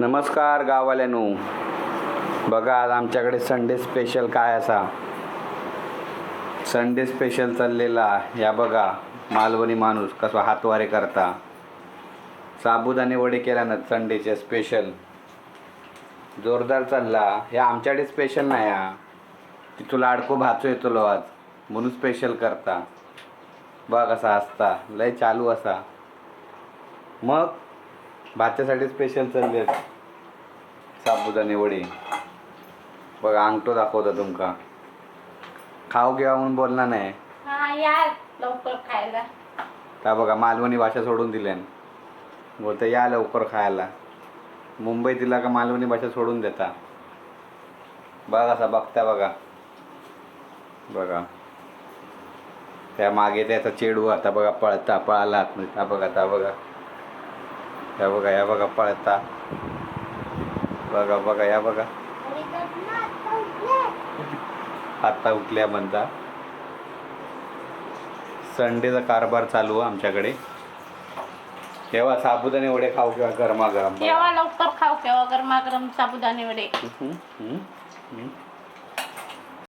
नमस्कार गाववाल्यानो. बघा, आज आमच्याकडे संडे स्पेशल काय असा. संडे स्पेशल चाललेला. या बघा, मालवणी माणूस कसं हातवारे करता. साबुदाणे वडे केला ना संडेचे स्पेशल. जोरदार चालला. हे आमच्याकडे स्पेशल नाही हा. ती तुला अडको भाचो येतलो आज म्हणून स्पेशल करता. बघ असा असता, लय चालू असा. मग भाच्यासाठी स्पेशल चालले साबुदाणे वडे. बघा, अंगठो दाखवता तुमका. खाऊ घेवा म्हणून बोलणार नाही. हा, या लवकर खायला. का बघा, मालवणी भाषा सोडून दिल्यान. बोलतं या लवकर खायला. मुंबई तिला का मालवणी भाषा सोडून देता. बघा असा बघता, बघा बघा. त्या मागे त्याचा चेडू आता बघा पळता, पळाला आतमध्ये. त्या बघा, त्या बघा, त्या बघा, या बघा पळता. बघा बघा, या बघा. आता उठल्या म्हणता. संडेचा कारभार चालू आहे आमच्याकडे. तेव्हा साबुदाणे वडे खाऊ किंवा गरमागरम बघा. केव्हा लवकर खाऊ केव्हा गरमागरम साबुदाणे वडे. हम्म, हम्म, हम्म.